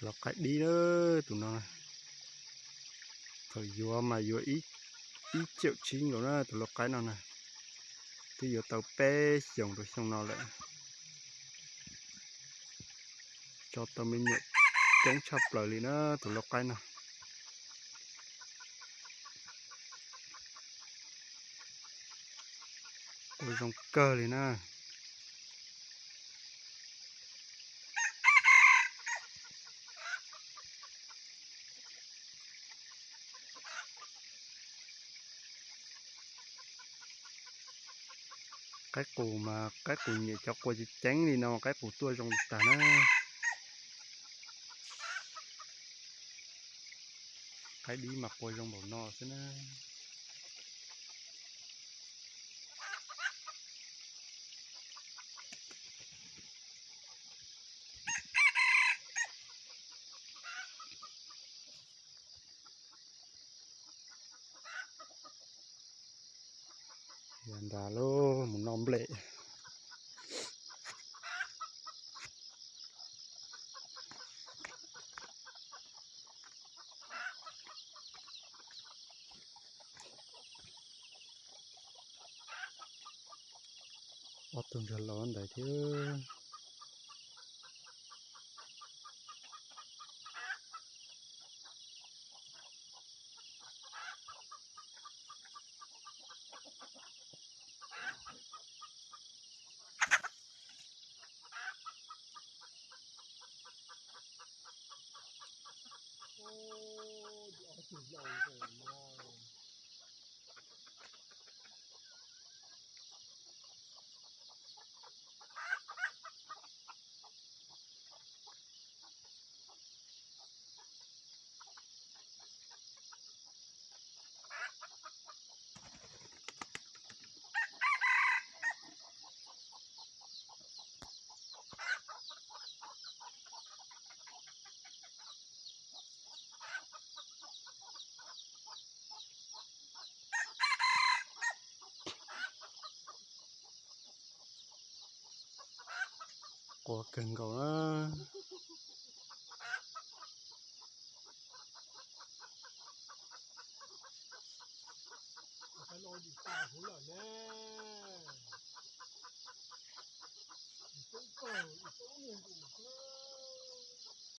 Lau qaib dib na, tus no, thaum yuav mas yuav ib, ib caum tsib nkaus na tus lau qaib no na. Twb yuav tau peb xyoos rau xyoo no lawm. Tso tau me nyuam coob tshaj plaws li na tus lau qaib no. Ua zoo kawg li na. Qaib qus mas qaib qus nyiam cov qua ceev ceev li no, qaib qus tuaj zoo li tag na. Qaib dib mas qua zoo npaum no xwb na. Yog nrad lauj, mus noj nplej. Ob tug ntsuag los ntawd thiab. Qua kawg nkaus na.